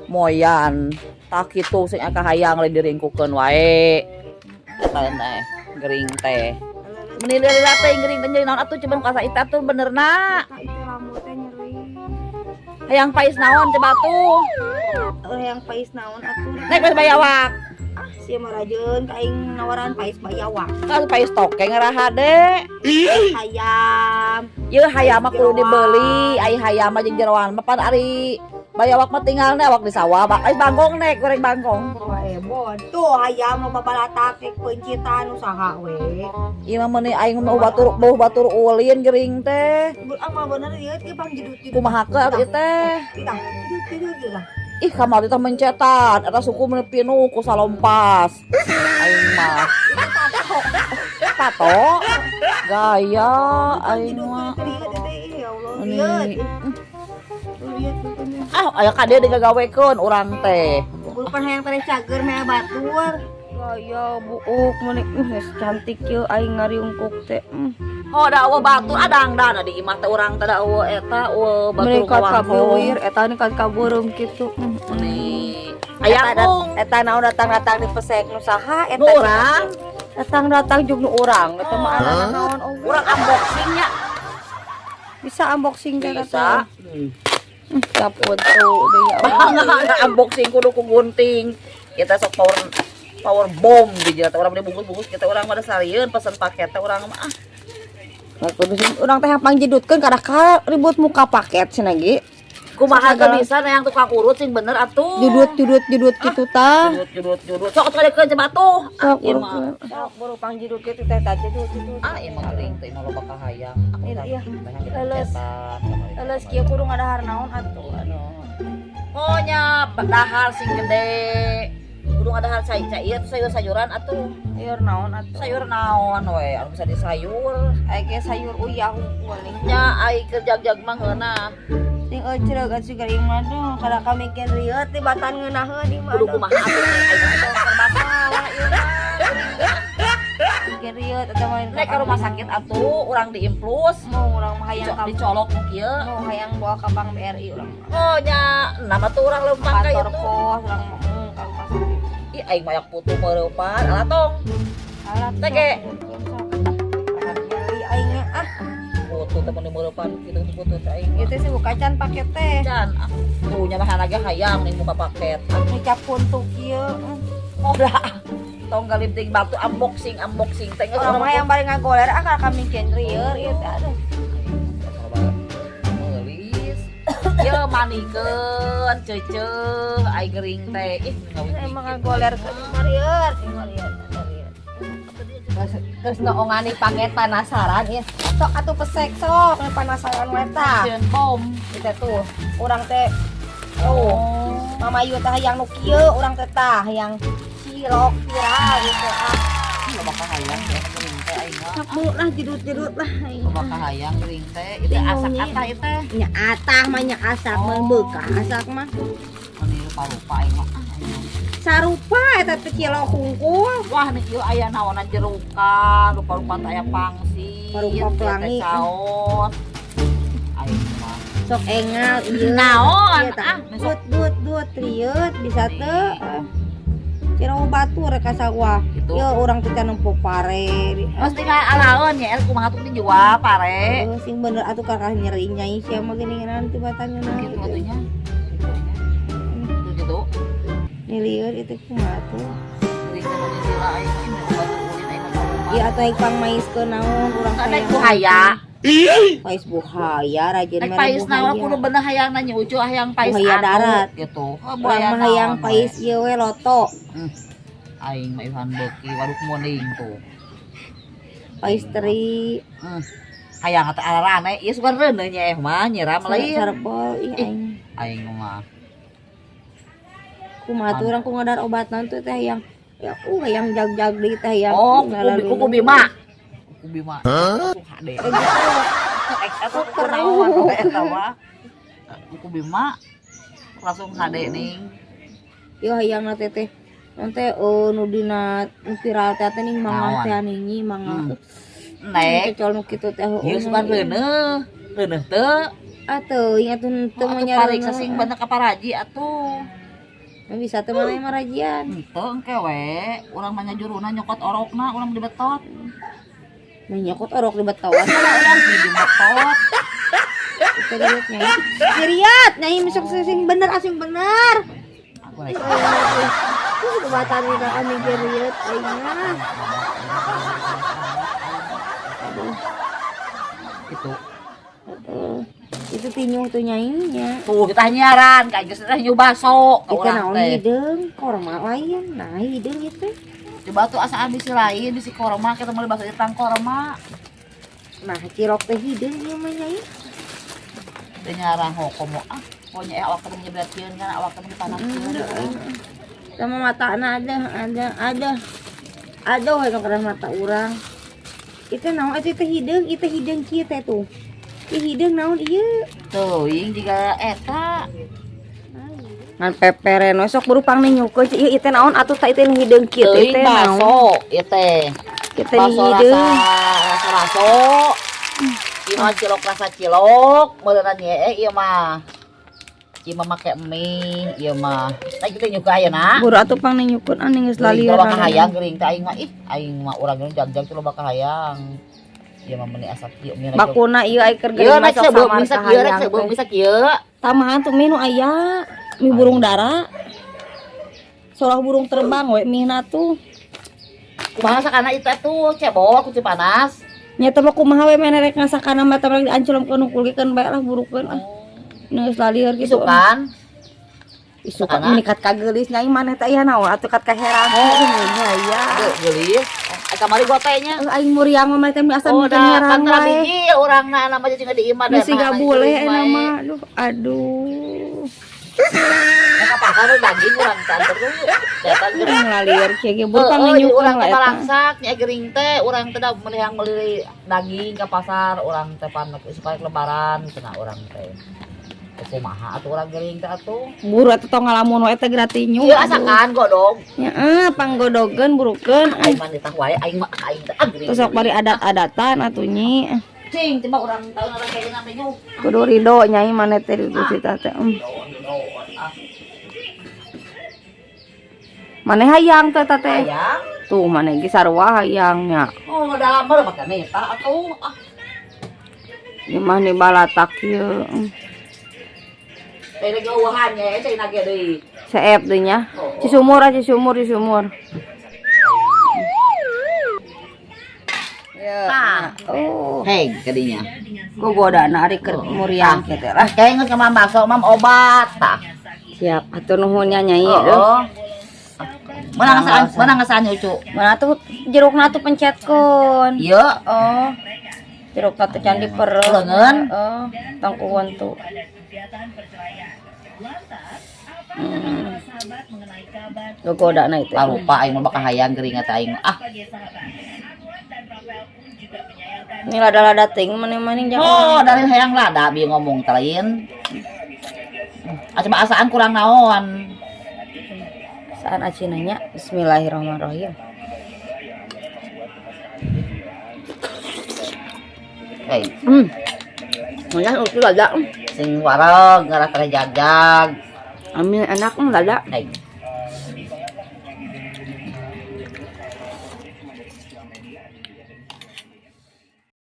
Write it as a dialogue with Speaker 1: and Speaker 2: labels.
Speaker 1: Moyan. Tak kitu sing kahayang lain diringkukeun wae. Eta teh gering teh. Meni lila teh gering teh nyeri naon atuh, coba nu kasa ita tuh benerna.
Speaker 2: Tah, itu rambut teh nyeri.
Speaker 1: Hayang pais naon coba tuh?
Speaker 2: Oh, yang pais naon atuh?
Speaker 1: Nek pais bayawak.
Speaker 2: Ah, sia mah rajeun ka aing nawaran pais bayawak.
Speaker 1: Kan pais toke ngaraha de.
Speaker 2: Hayam.
Speaker 1: Ieu hayam mah kudu dibeli, ai hayam mah jeung jeroan mah pan ari bayawak mah tinggal awak di sawah, pais bangkong nek goreng bangkong.
Speaker 2: Wah, ebon. Tuh hayam loba balatak rek peuncitan usaha we.
Speaker 1: Ieu mah meuni aing mah batur beuh batur ulin gering teh.
Speaker 2: Ah, mah bener ieu teh pang jedut-jedut.
Speaker 1: Kumaha ke atuh ieu teh?
Speaker 2: Tah, jedut-jedut gitu.
Speaker 1: Ih, kamari teh mencetan, eta suku meuni pinuh ku salompas. Aing mah. Tato. Gaya aing mah.
Speaker 2: Ya Allah,
Speaker 1: Meuni
Speaker 2: lihat. Lihat betulnya.
Speaker 1: Ah, aya kade digagawekeun urang teh.
Speaker 2: Bukan hayang teh cager meh batur.
Speaker 3: Gaya buuk meuni geus cantik ye aing ngariungkuk teh.
Speaker 1: Oh, da eueuh batur adang-dan di imah teh urang teh da eueuh eta eueuh batur
Speaker 3: Meuni kad
Speaker 1: kawangkong.
Speaker 3: kabeuir eta ni kad kabeureum kitu.
Speaker 1: Meuni aya mung
Speaker 3: Eta naon datang-datang di pesek nu saha eta?
Speaker 1: Nu urang.
Speaker 3: Datang-datang jeung nu urang eta mah anak naon oge.
Speaker 1: Urang unboxing nya.
Speaker 3: Bisa unboxing teh?
Speaker 1: Bisa.
Speaker 3: Caput tuh deui, ya Allah.
Speaker 1: Bangga unboxing kudu ku gunting. Kita sok power power bomb di teh urang bungkus-bungkus kita urang mah da sarieun pesen paket teh urang mah ah.
Speaker 3: Nah, kudu sih urang teh yang pangjedutkeun kada ka ribut muka paket cenah ge.
Speaker 1: Kumaha ge bisa yang tukang urut sing bener atuh.
Speaker 3: Judut judut judut kitu tah.
Speaker 1: Judut judut judut. Sok atuh kadekeun coba atuh.
Speaker 3: Sok
Speaker 1: Ah, ieu mah.
Speaker 3: Sok buru pangjidut kitu teh tah judut judut.
Speaker 1: Ah, ieu mah gering teh mah loba kahayang.
Speaker 3: Iya. Leles. Leles kieu kudu ngadahar naon atuh, aduh.
Speaker 1: Oh nya, dahar sing gede. Kudu ngadahar cai cai ieu sayur-sayuran atuh.
Speaker 3: Sayur naon atuh?
Speaker 1: Sayur naon we anu bisa disayur.
Speaker 3: Ai ge sayur uyah hungkul nih.
Speaker 1: Nya ai keur jag-jag mah ngeunah.
Speaker 3: Sing eucreug atuh gering mah duh kada kami lieur ti batan ngeunaheun ieu mah.
Speaker 1: Kudu kumaha atuh ai mah serba salah ieu mah.
Speaker 3: Mikir rieut eta mah.
Speaker 1: Nek ka rumah sakit atuh urang diimplus.
Speaker 3: Mau urang mah hayang ka
Speaker 1: Dicolok nu kieu.
Speaker 3: Mau hayang bawa ka Bank BRI urang mah.
Speaker 1: Oh nya, nama tuh urang leumpang ka
Speaker 3: Kantor
Speaker 1: itu.
Speaker 3: Pos urang mah ka rumah sakit.
Speaker 1: Ih, aing mah yak putu meureupan alah tong.
Speaker 3: Alah.
Speaker 1: Teh ge.
Speaker 3: Nyeri aing nya ah.
Speaker 1: Putu teh mun meureupan kitu putu teh aing.
Speaker 3: Ieu teh sih buka can paket teh.
Speaker 1: Can. Ah, tuh nya mah lagi hayang nih muka paket.
Speaker 3: Ngecap puntuk kieu.
Speaker 1: Oh dah. Tong galipting batu unboxing unboxing teh geus.
Speaker 3: Urang mah hayang bari ngagoler ah kada kami rieur ieu teh aduh.
Speaker 1: Meulis. Ye manikeun ceuceuh ai gering teh. Ih, ngawin.
Speaker 3: Emang ngagoler ke rieur, rieur, rieur. Terus noongani paket penasaran ya. Sok atuh pesek sok penasaran we tah.
Speaker 1: Sieun bom.
Speaker 3: Kita tuh urang teh oh, Mama Yu teh hayang nu kieu urang teh tah hayang cilok viral gitu ah.
Speaker 1: Loba kahayang ya gering teh aing mah.
Speaker 3: Sok buru lah jedut-jedut lah.
Speaker 1: Loba kahayang gering teh. Itu asak atah ieu teh.
Speaker 3: Nya atah mah nya asak mah beukah asak mah.
Speaker 1: Meni rupa-rupa aing mah. Ah, aing mah.
Speaker 3: Sarupa eta teh cilok hungkul.
Speaker 1: Wah, nih ieu aya naonan jerukan, rupa-rupa teh aya pangsit.
Speaker 3: Rupa pelangi.
Speaker 1: Teh saos. Aing mah.
Speaker 3: Sok engal ieu.
Speaker 1: Naon?
Speaker 3: Ieu tah.
Speaker 1: Ah,
Speaker 3: Dut dut dut rieut bisa teu. Cilok batur ka sawah.
Speaker 1: Gitu.
Speaker 3: Ieu urang teh nempo pare.
Speaker 1: Mesti tinggal alaeun nya el kumaha tuh dijual pare.
Speaker 3: Eh, sing bener atuh kakak nyeri nyai sia mah geuning nanti batangna.
Speaker 1: Gitu atunya. Gitu gitu.
Speaker 3: Nih lieur itu kumaha tuh.
Speaker 1: Gering teh mun lila aing mah ini batur ulin aing mah ka rumah.
Speaker 3: Ieu atuh aing pangmaiskeun naon urang.
Speaker 1: Nek buhaya.
Speaker 3: Pais buhaya rajin.
Speaker 1: Nek pais naon kudu bener hayang nanya ucu hayang pais
Speaker 3: Buhaya
Speaker 1: anu,
Speaker 3: darat.
Speaker 1: Gitu. Oh,
Speaker 3: Urang mah hayang
Speaker 1: naon,
Speaker 3: pais
Speaker 1: we.
Speaker 3: ieu we loto.
Speaker 1: Aing mah Ivan beuki waduk muning tuh.
Speaker 3: Pais teri.
Speaker 1: Hayang teh arane ieu sugan reuneuh nya eh mah nyiram lain.
Speaker 3: Sarbol ih
Speaker 1: Ih.
Speaker 3: Aing.
Speaker 1: Aing mah.
Speaker 3: Kumaha tuh urang ku ngadar obat naon tuh teh hayang ya hayang jag-jag deui teh hayang
Speaker 1: Oh,
Speaker 3: ngalalu.
Speaker 1: kuku bima. Kuku bima. Kuku hade.
Speaker 3: Eh, gitu.
Speaker 1: Eta kuku naon eta mah. Kuku bima langsung hade ning.
Speaker 3: Ieu hayang na teh teh nanti oh nu dina nu viral teh teh ning mangga
Speaker 1: Naon?
Speaker 3: Teh ninyi mangga.
Speaker 1: Nek
Speaker 3: Cocol nu kitu teh heueuh.
Speaker 1: ieu sugan reuneuh. Reuneuh teu.
Speaker 3: Atuh, ingat teu
Speaker 1: Atuh
Speaker 3: mah
Speaker 1: pariksa sing bener ka paraji atuh.
Speaker 3: Bisa teu mana marajian.
Speaker 1: Henteu engke we, urang mah juruna nyokot orokna, urang dibetot.
Speaker 3: Nah, nyokot orok di betot.
Speaker 1: Urang dibetot.
Speaker 3: Kita lihat nyai. Ngeriat, nyai besok sing bener asing bener.
Speaker 1: Aku rek.
Speaker 3: Kebatan kita anu ngeriat aing mah. Aduh,
Speaker 1: Itu.
Speaker 3: aduh. Itu tinyuh tuh nyainya.
Speaker 1: Tuh kita nyiaran, kayak geus teh nyu baso ka
Speaker 3: Itu
Speaker 1: urang
Speaker 3: naon
Speaker 1: teh.
Speaker 3: hideung, korma lain. Nah, hideung itu.
Speaker 1: Coba tuh asaan bisi lain, bisi korma, kita meuli baso tentang korma.
Speaker 3: Nah, cilok teh hideung ieu mah nyai.
Speaker 1: Teu nyaran hokomo ah. Pokoknya awak teh nyebretkeun kan awak teh dipanaskeun.
Speaker 3: Sama mata ada ada ada. Aduh, hayang kana mata urang. Itu naon atuh teh hideung, itu hideung kieu teh tuh. Ieu hideung naon ieu?
Speaker 1: Teuing jiga eta.
Speaker 3: Ngan peperen we sok buru pang ninyukeun ieu ieu teh naon atuh tah ieu hideung kieu teh
Speaker 1: Teuing
Speaker 3: teh naon.
Speaker 1: baso ieu teh.
Speaker 3: Ieu teh
Speaker 1: Baso rasa
Speaker 3: hideung.
Speaker 1: rasa baso. Ieu mah cilok rasa cilok, meureunna nye ieu mah. Ieu mah make mie, ieu mah. Tah kitu nyuka ayeuna.
Speaker 3: Buru atuh pang ninyukeun anu geus
Speaker 1: Geuring
Speaker 3: lalieur.
Speaker 1: loba kahayang geuring teh aing mah ih, aing mah urang geus jag-jag teh loba kahayang. Ieu mah meuni asa kieu mie
Speaker 3: Bakuna ieu ai keur
Speaker 1: Ieu
Speaker 3: geuring
Speaker 1: rek
Speaker 3: masuk
Speaker 1: seubeuh
Speaker 3: samar
Speaker 1: bisa kieu rek
Speaker 3: kahayang
Speaker 1: seubeuh
Speaker 3: teh.
Speaker 1: bisa kieu.
Speaker 3: Tamahan tuh mie nu aya, mie burung dara. Solah burung terbang we mie na tuh.
Speaker 1: Kumaha sakana itu tuh cebol ku panas.
Speaker 3: Nya teh mah kumaha we meh rek ngasakana mah teh rek dianculkeun nungkulkeun bae lah burukeun ah. Geus lalieur kitu.
Speaker 1: Isukan.
Speaker 3: Isukan
Speaker 1: Sakana?
Speaker 3: menikat kageulis nyai maneh teh aya naon atuh kat kaheran. Oh, aya.
Speaker 1: Tuh, geulis. Eh kamari gotenya.
Speaker 3: Eh, aing muriang mah teh asa
Speaker 1: Oh,
Speaker 3: mikeun
Speaker 1: dah
Speaker 3: herang
Speaker 1: kan tara
Speaker 3: wae.
Speaker 1: biji urangna nama jadi di imah
Speaker 3: Geus siga boleh enak mah. Aduh, aduh.
Speaker 1: Ka pasar we daging urang teh anter dulu. Datang
Speaker 3: Urang lalieur kieu ge buru pang
Speaker 1: Heeh, jadi
Speaker 3: ninyukeun
Speaker 1: urang
Speaker 3: lah
Speaker 1: teh
Speaker 3: eta.
Speaker 1: balangsak nya gering teh urang teh da meuli yang meuli daging ke pasar urang teh pan supaya lebaran cenah urang teh. Teu kumaha atuh urang gering teh atuh.
Speaker 3: Buru atuh tong ngalamun wae teh gratinyu.
Speaker 1: Ieu asakan godog.
Speaker 3: Nya eh panggodogeun burukeun.
Speaker 1: Aing mah ditah wae aing mah aing teh ah gering.
Speaker 3: Terus sok bari adat-adatan atuh nyi.
Speaker 1: Cing, coba urang tahu urang kayak teh nyu.
Speaker 3: Kudu ridho nyai maneh teh di cerita teh. Maneh hayang teh teh.
Speaker 1: Hayang.
Speaker 3: Tuh maneh ge sarua hayangnya.
Speaker 1: Oh, dalam mah make eta atuh. Ah,
Speaker 3: Ieu mah nih balatak ieu.
Speaker 1: Teh geueuhan nya cai nage deui.
Speaker 3: Seep deui nya. Cisumur ah cisumur cisumur. Ya.
Speaker 1: Tah.
Speaker 3: Oh,
Speaker 1: Hei, kadinya.
Speaker 3: gogodana ari keur muriang kieu teh lah.
Speaker 1: Kayak geus ka bakso mam obat tah.
Speaker 3: Siap, hatur nuhun nya nyai.
Speaker 1: Oh. Mana ngasaan lucu?
Speaker 3: Mana tuh jerukna tuh pencetkeun.
Speaker 1: Iya.
Speaker 3: Oh. Jeruk tuh can diperes.
Speaker 1: Leungeun.
Speaker 3: Oh, tangkuan tuh. Gogodana itu.
Speaker 1: Ah, lupa aing mah bakal hayang gering eta aing. Ah,
Speaker 3: Ini lada-lada ting maning-maning jangan.
Speaker 1: oh dari hayang lada bi ngomong teh lain. Ah, coba asaan kurang naon.
Speaker 3: Saan aci nanya? Bismillahirrahmanirrahim.
Speaker 1: Hei,
Speaker 3: Mana itu lada.
Speaker 1: sing wareg ngarah teh jagjag.
Speaker 3: Amin enak lada.
Speaker 1: Hei.